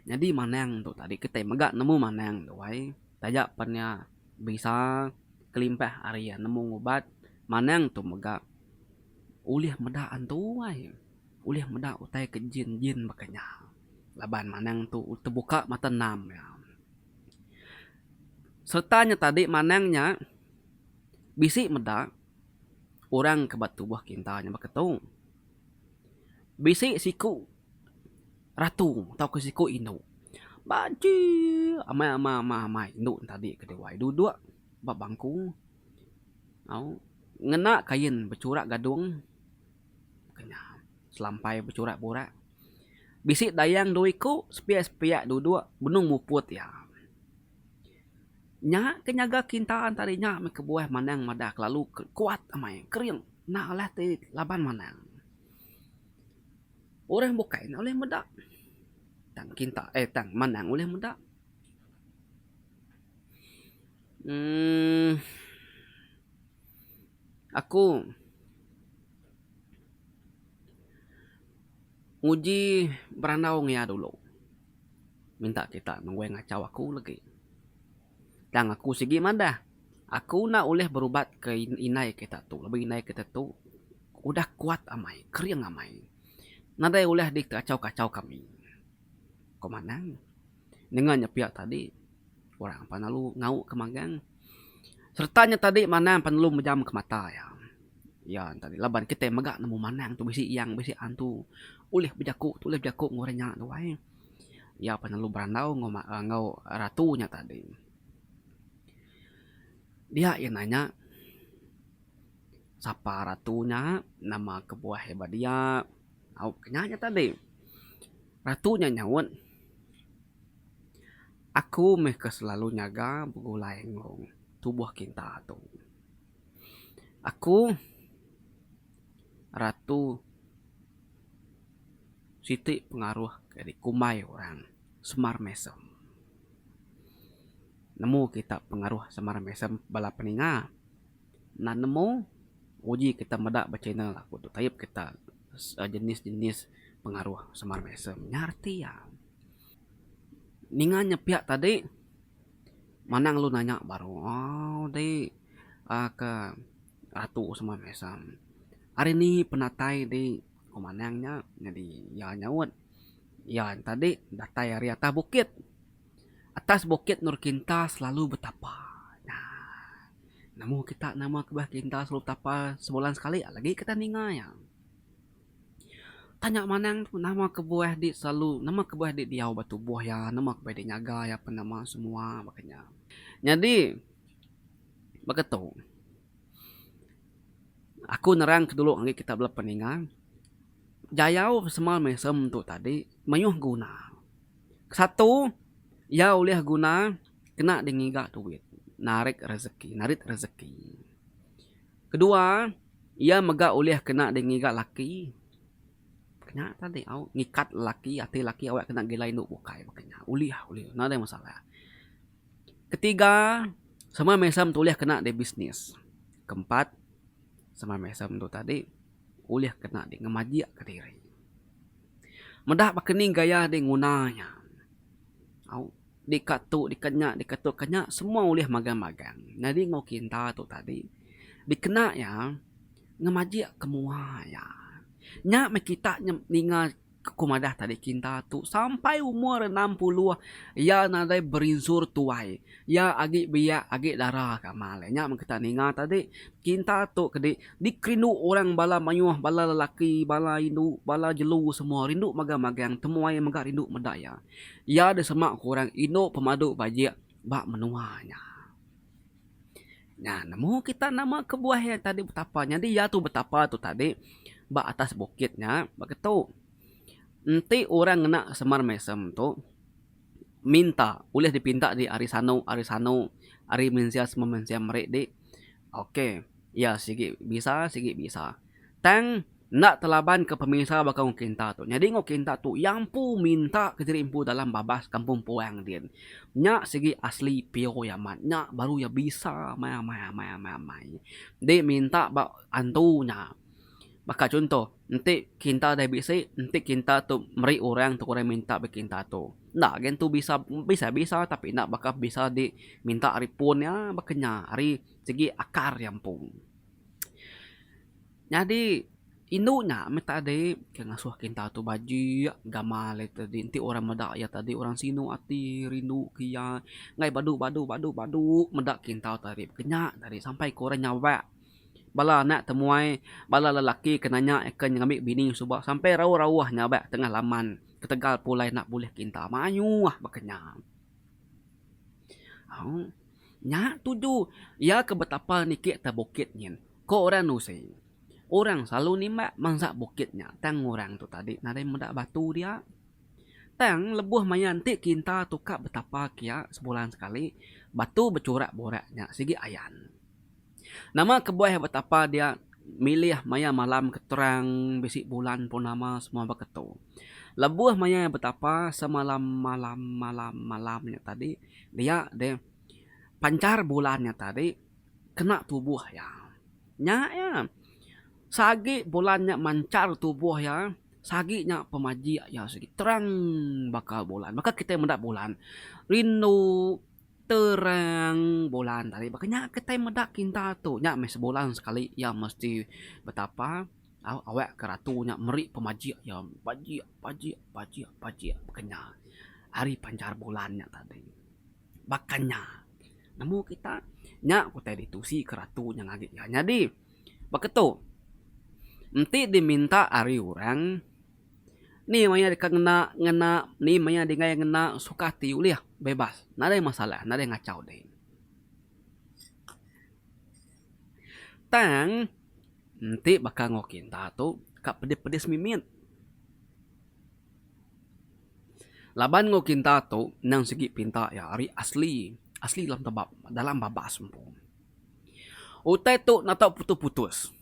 Nyadi manang tu tadi kitai mega nemu manang tu ai. Taja pen iya bisa kelimpah ari iya nemu ngubat manang tu mega ulih meda antu ai. Ulih meda utai ke jin-jin baka nya. Laban manang tu tebuka mata enam iya. Sereta nya tadi manang nya. Bisi meda orang ke ba tubuh kinta nya baka tu. Bisi siku ratu tauka siku indu banci amai amai amai amai indu ne tadi ke diwai duduk ba bangku au ngena kain bechurak gadung selampai bechurak burak. Bisi dayang dua iku sepiak sepiak duduk benung muput iya. Nya ke nyaga kinta tadi nya meh kebuah manang madah kelalu kuat amai kering enda alah ti laban manang. Orang bukai enda ulih meda tang kinta eh tang manang ulih meda uhh aku nguji berandau ngiya dulu. Minta kita nengui ngachau aku legi. Tang aku sigi madah, aku enda ulih berubat ke indai kita tu laban indai kita tu udah kuat amai, kering amai. Nadai ulih dikachau-kachau kami. Ku Manang. Ninga nya pia tadi, orang pan lalu ngauk ke magang. Sereta nya tadi Manang pan lalu mejam ke mata iya. Iya tadi laban kitai mega nemu Manang tu bisi iyang bisi antu ulih bejaku tu ulih bejaku enggau orang nya tu ai. Iya pan lalu berandau enggau enggau ratu nya tadi. Dia iya nanya sapa ratu nya nama kebuah iya ba dia au ke nya nya tadi. Ratu nya nyaut. Aku meh ke selalu nyaga begulai enggau tubuh kinta tu. Aku ratu siti pengaruh ke dikumbai orang Semar Mesem. Nemu kita pengaruh Semar Mesem bala peninga. Enda nemu uji kita meda ba channel aku tu taip kita jenis-jenis pengaruh Semar Mesem. Nya reti iya. Ninga nyepiak tadi manang lalu nanya baru ooh dei uhh ke ratu semua biasa. Hari ni penatai dei ku manang nya nyadi iya nyaut iya tadi datai ari atas bukit. Atas bukit Nur Kinta selalu betapa. Nah nemu kita nama kebuah Kinta selalu betapa sebulan sekali lagi kita ninga iya. Tanya manang tu nama kebuah di selalu nama kebuah di diau ba tubuh iya nama kebuah di nyaga iya pen nama semua baka nya. Nyadi baka tu aku nerang ke dulu agi kita bala peninga jayau semua mesem tu tadi mayuh guna. Satu iya ulih guna kena di ngiga duit narik rezeki narit rezeki. Kedua Iya mega ulih kena deh ngiga laki. Nya tadi au ngikat laki ati laki awak kena gila indu bukai baka nya. Ulih ulih nadai masalah. Ketiga semua mesem tu ulih kena deh bisnes. Keempat semua mesem tu tadi ulih kena deh ngemajik kediri. Meda baka ni gaya deh nguna nya. Au. Deka tu deka nya deka tu deka nya semua ulih magang-magang. Nyadi enggau kinta tu tadi dikena iya ngemajik ke mua iya. Nya meh kita ninga ku madah tadi kinta tu sampai umur 60 iya nadai berinsur tuai. Iya agi biak agi dara gamal iya. Nya meh kita ninga tadi kinta tu kedi dikerindu orang bala mayuh bala lelaki bala indu bala jelu semua rindu magang-magang temuai mega rindu meda iya. Iya disema ku orang indu pemadu bajik ba menua nya. Nya nemu kita nama kebuah iya tadi betapa. Nyadi iya tu betapa tu tadi ba atas bukit nya ba ketu. Enti orang ngena semar mesem tu minta ulih dipinta di ari sanu ari sanu ari mensia semua mensia meri di ok iya sigi bisa sigi bisa. Tang enda telaban ke pemisa baka Ong Kinta tu. Nyadi Ong Kinta tu iya empu minta ke diri empu dalam babas kampung puang din. Nya sigi asli pio iya amat. Nya baru iya bisa amai amai amai amai amai. Di minta ba antu nya. Baka chunto enti Kinta deh bisi enti Kinta tu meri orang tu orang minta ba Kinta tu. Enda agi antu bisa bisa bisa tapi enda baka bisa di minta ari pun iya baka nya ari sigi akar iya empu. Nyadi indu nya meh tadi ke ngasuh kinta tu bajik gamal iya tadi enti orang meda iya tadi orang sinu ati rindu ke iya enggai badu badu badu badu meda kinta tadi ke nya tadi sampai ke orang nyabak bala anak temuai bala lelaki ke nanya ke ngambi bini suba sampai rauh rauh nyabak tengah laman ketegal pulai enda bulih kinta mayuh baka nya. Au nya tuju iya ke betapa niki atas bukit nyin. Ko orang nusi. Orang selalu nimbak mansa bukit nya tang orang tu tadi nadai meda batu dia. Tang lebuh maya enti kinta tukar betapa kia sebulan sekali batu bechurak burak nya sigi ayan. Nama kebuah betapa dia milih maya malam ke terang bisi bulan purnama semua baka tu. Lebuh maya betapa semalam malam malam malam nya tadi dia deh panchar bulan nya tadi kena tubuh iya. Nya iya seagi bulan nya manchar tubuh iya seagi nya pemajik iya sigi terang baka bulan. Baka kitai meda bulan rindu. Terang bulan tadi baka nya kitai meda kinta tu nya meh sebulan sekali iya mesti betapa au awak ke ratu nya meri pemajik iya bajik bajik bajik bajik baka nya ari panjar bulan nya tadi. Baka nya nemu kita nya utai ditusi ke ratu nya ngagai iya. Nyadi baka tu enti diminta ari orang. Ni maya deka ngena ngena ni maya dinggai ngena suka ati ulih bebas nadai masalah nadai ngachau deh. Tang enti baka enggau kinta tu ka pedis pedis mimit. Laban enggau kinta tu endang sigi pinta iya ari asli, asli dalam tebap dalam babas empu. Utai tu enda tau putus-putus.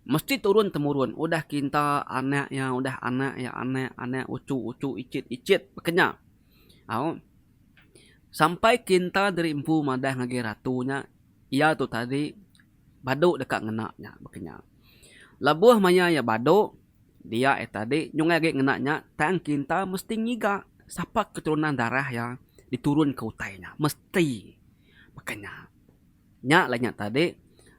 Mesti turun temurun udah kinta anak iya udah anak iya anak anak uchu uchu ichit ichit baka nya. Au sampai kinta diri empu madah ngagai ratu nya iya tu tadi badu deka ngena nya baka nya. Lebuh maya iya badu dia iya tadi nyunggai agi ngena nya tang kinta mesti ngiga sapa keturunan darah iya diturun ke utai nya mesti baka nya. Nya lah nya tadi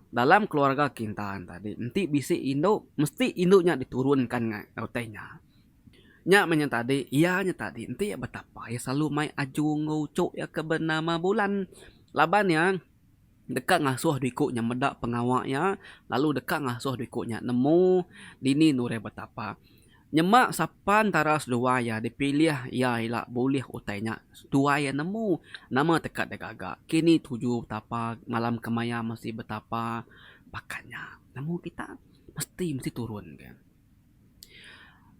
dalam keluarga kintan tadi enti bisi indu mesti indu nya diturunkan ngagai utai nya. Nya meh nya tadi iya nya tadi enti iya betapa iya selalu mai aju enggau uchu iya ke benama Bulan laban iya deka ngasuh dua iku nya meda pengawa iya lalu deka ngasuh dua iku nya nemu dini endur iya betapa. Nyema sapa entara seduai iya dipilih iya ila bulih utai nya seduai iya nemu nama teka digaga kini tuju betapa malam kemaya mesti betapa baka nya nemu kita mesti mesti turun ke.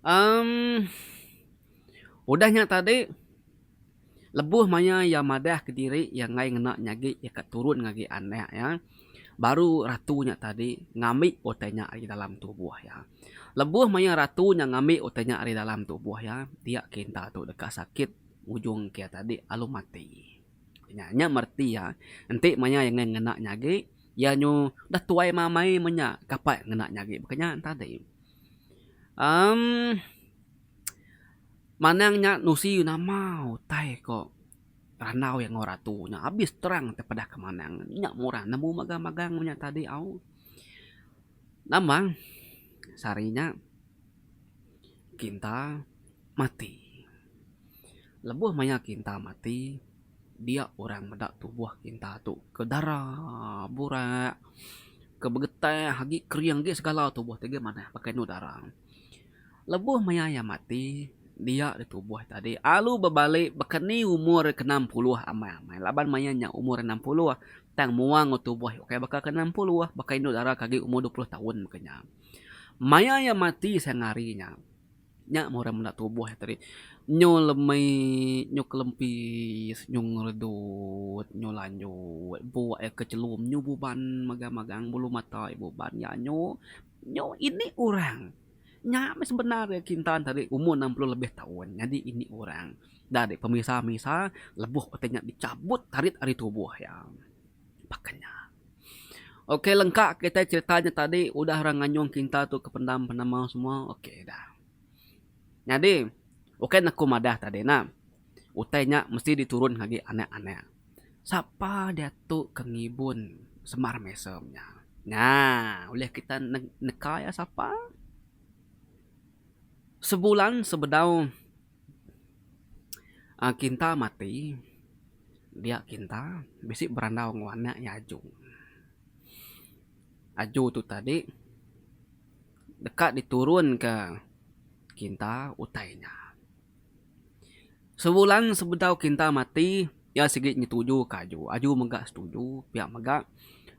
Emm udah nya tadi. Lebuh maya iya madah kediri iya enggai ngena nya agi iya ka turun ngagai anak iya, baru ratu nya tadi ngambi utai nya ari dalam tubuh iya. Lebuh maya ratu nya ngambi utai nya ari dalam tubuh iya, dia kinta tu deka sakit ngujung ke iya tadi alu mati. Nya nya mereti iya enti maya iya enggai ngena nya agi iya nyu dah tuai mamai meh nya kapai ngena nya agi baka nya tadi. Emm. Manang nya nusi nama utai ko randau iya enggau ratu nya abis terang tepedah ke manang nya murah nemu magang magang nya tadi au. Nama sehari nya Kinta mati. Lebuh maya Kinta mati dia orang meda tubuh Kinta tu ke dara burak ke begetah agi kering agi segala tubuh ti agi manah pakai anu dara. Lebuh maya iya mati, dia ditubuh tadi alu bebali baka ni umur ke 60 amai-amai laban maya nya umur 60 tang mua enggau tubuh iya ukai baka ke 60 baka indu dara ke agi umur 20 taun baka nya. Maya iya mati sehari nya, nya meh orang meda tubuh iya tadi nyu lemi nyu kelempis nyu ngeredut nyu lanjut buk iya ke chelum nyu buban magang-magang bulu mata iya buban iya nyu nyu ini orang. Nya meh sebenar iya kintan tadi umur 60 lebih taun nyadi ini orang da dek pemisa-misa lebuh utai nya dichabut tarit ari tubuh iya. Baka nya. Ok lengka kitai cerita nya tadi udah orang nganyung kinta tu ke pendam penama semua ok dah. Nyadi ukai ne aku madah tadi ne utai nya mesti diturun agi anak-anak. Sapa diatu ke ngibun semar mesem nya. Nya ulih kita neka iya sapa. Sebulan sebedau uhh Kinta mati dia Kinta bisi berandau enggau anak iya Aju. Aju tu tadi deka diturun ka Kinta utai nya. Sebulan sebedau Kinta mati, iya sigi nyetuju ka Aju. Aju mega setuju pia mega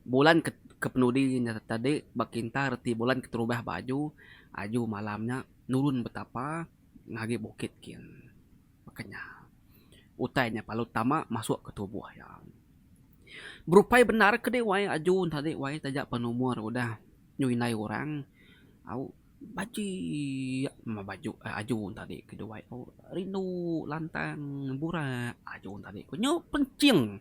bulan ke kepenudi nya tadi ba Kinta reti bulan keterubah ba Aju, Aju malam nya nurun betapa ngagai bukit kin. Baka nya. Utai nya lalu tama masuk ke tubuh iya. Berupai bendar ke deh wai Aju tadi wai taja pan umur udah nyu indai orang au. Bajik meh baju aju tadi ke duai tu rindu lantang burak aju tadi ku nyu penching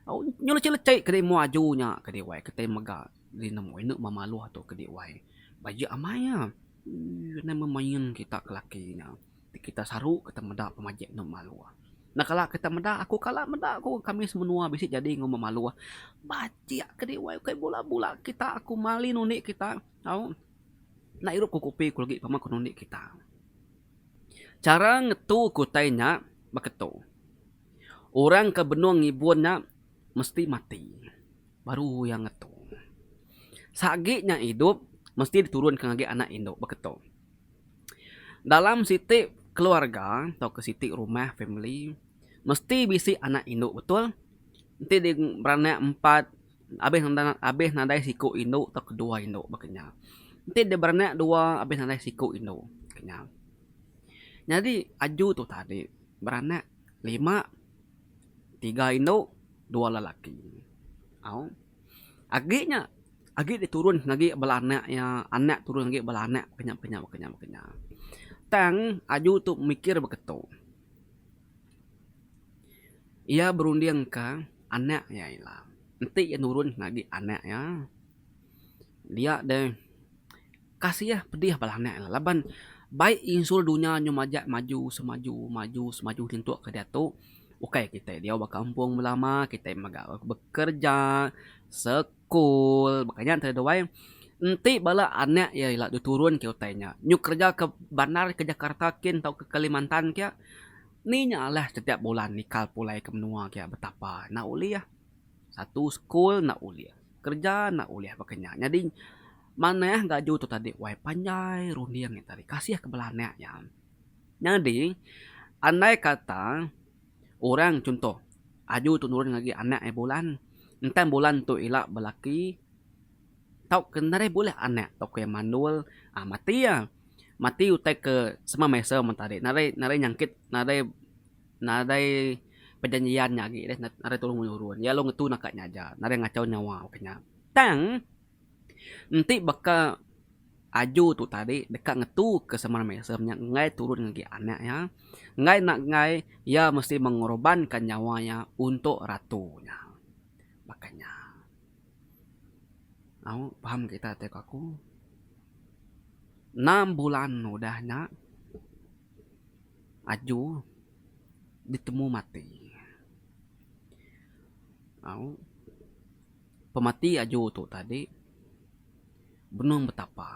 au nyu lecek lecek ke mua aju nya ke diwai ke tai mega nemu inu memaluh tu ke diwai bajik amai iya eii neh memain kita ke laki nya kita saru kita meda pemajik inu maluh. Enda kala kita meda aku kala meda ku kami semenua bisi jadi enggau memaluh bajik ke diwai ukai bula bula kita aku mali nundi kita. Tau enda irup ku kopi ku legi pama ku nundi kita. Chara ngetu ke utai nya baka tu. Orang ke benung ngibun nya mesti mati baru iya ngetu. Sagi nya idup mesti diturun ke ngagai anak indu baka tu. Dalam siti keluarga tauka siti rumah family mesti bisi anak indu betul. Enti beranak empat Abih abih nadai siku indu tauka dua indu baka nya. Enti deh beranak dua abih nadai siku indu baka nya. Nyadi aju tu tadi beranak lima tiga indu dua lelaki. Au agi nya agi diturun agi bala anak iya anak turun agi bala anak baka nya baka nya baka nya baka nya. Tang aju tu mikir baka tu. Iya berundingka anak iya ila. Enti iya nurun agi anak iya dia deh kasih pedih bala anak iya laban bai insul dunya nyu majak maju semaju maju semaju nyentuk ke diatu ukai kitai diau ba kampung belama kitai mega bekerja sekul baka nya tadi wai enti bala anak iya ila diturun ke utai nya nyu kerja ke bandar ke Jakarta kin tauka ke Kalimantan kia ni nya alah setiap bulan nikal pulai ke menua kia betapa enda ulih. Satu sekul enda ulih, kereja enda ulih baka nya. Nyadi manah gaju tu tadi wai panjai runding nya tadi kasih ke bala anak iya. Nyadi andai kata orang chuntoh aju tu nurun ngagai anak iya bulan, entang bulan tu ila belaki tauka nadai bulih anak tauka iya mandul uhh mati iya. Mati utai ke sema mesa men tadi nadai nadai nyangkit nadai. Nadai perjanjian nya agi deh nadai tulung menurun. Iya lalu ngetu naka nya aja nadai ngachau nyawa baka nya. Tang enti baka aju tu tadi deka ngetu ke semar mesem nya enggai turun ngagai anak iya enggai enda enggai iya mesti mengorbankan nyawa iya untuk ratu nya. Baka nya. Au faham kita ti ku aku. Enam bulan udah nya. Aju ditemu mati. Au pemati aju tu tadi benung betapa.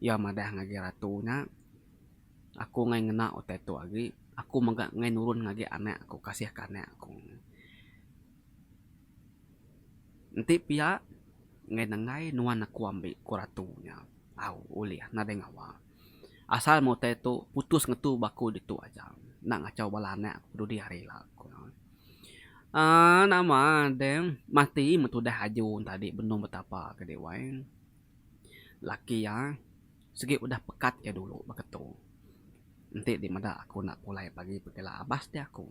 Iya madah ngagai ratu nya aku enggai ngena utai tu agi aku mega enggai nurun ngagai anak aku kasih ke anak aku. Enti pia enggai nenggai nuan aku ambi ku ratu nya. Au ulih nadai ngawa. Asal meh utai tu putus ngetu ba aku ditu aja. Enda ngachau bala anak aku dudi hari ila ku iya. Aaa nama deh mati meh tudah aju tadi benung betapa ke deh wai. Laki iya sigi udah pekat iya dulu baka tu. Enti di meda aku enda pulai pagi pegila abas deh aku.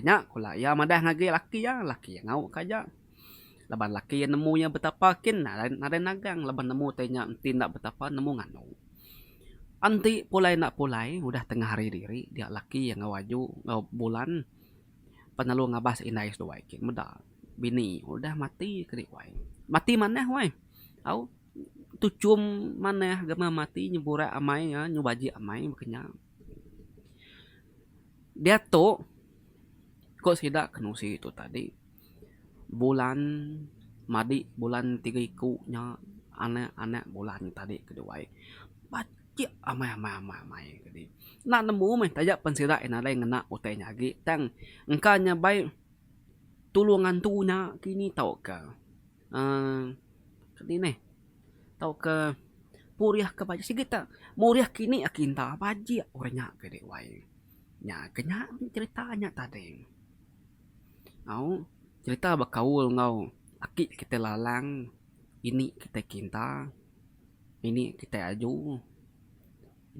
Nya ku la iya madah ngagai laki iya, laki iya ngauk ka aja. Laban laki iya nemu iya betapa kin nadai nadai nagang laban nemu tai nya enti enda betapa nemu nganu. Enti pulai enda pulai udah tengah hari diri dia laki iya enggau aju enggau bulan pan lalu ngabas indai seduai kin meda bini udah mati keri wai. Mati manah wai au tuchum manah gama mati nyeburak amai iya nyubajik amai baka nya. Diatu ku sida ke nusi tu tadi bulan madi bulan tiga iku nya anak anak bulan tadi keduai bajik amai amai amai amai kadi. Enda nemu meh taja pen sida nadai ngena utai nya agi tang engka nya bai tulung antu nya kini tauka uhh kadi neh tauka purih ke bajik sigi te murih kini ake inta bajik orang nya ke deh wai. Nya ke nya cerita nya tadi. Au cerita bekaul enggau aki kitai lalang ini kitai kinta ini kitai aju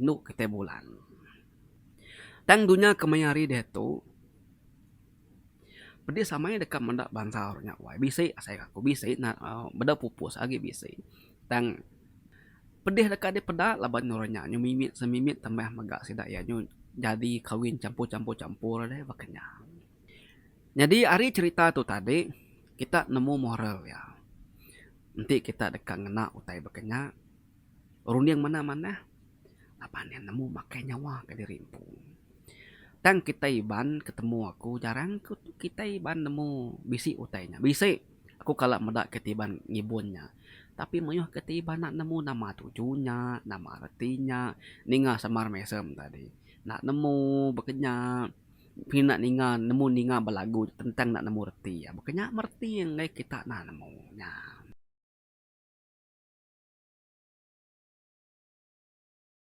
indu kitai bulan. Tang dunya kemaya hari diatu Pedis amai deka meda bansa orang nya wai bisi asai aku bisi ne beda pupus agi bisi tang pedih deka dipeda laban orang nya nyu mimit semimit tambah mega sida iya nyu jadi kawin champur champur champur deh baka nya. Nyadi ari cherita tu tadi kita nemu moral iya enti kita deka ngena utai baka nya. Runding manah manah laban iya nemu makai nyawa ka diri empu. Tang kitai Iban ke temu aku jarang ku kitai Iban nemu bisi utai nya. Bisi aku kala meda kitai Iban ngibun nya tapi mayuh kitai Iban enda nemu nama tuju nya, nama reti nya ninga samar mesem tadi. Enda nemu baka nya semina ninga nemu ninga belagu tentang enda nemu reti iya. Baka nya mereti enggai kita enda nemu nya.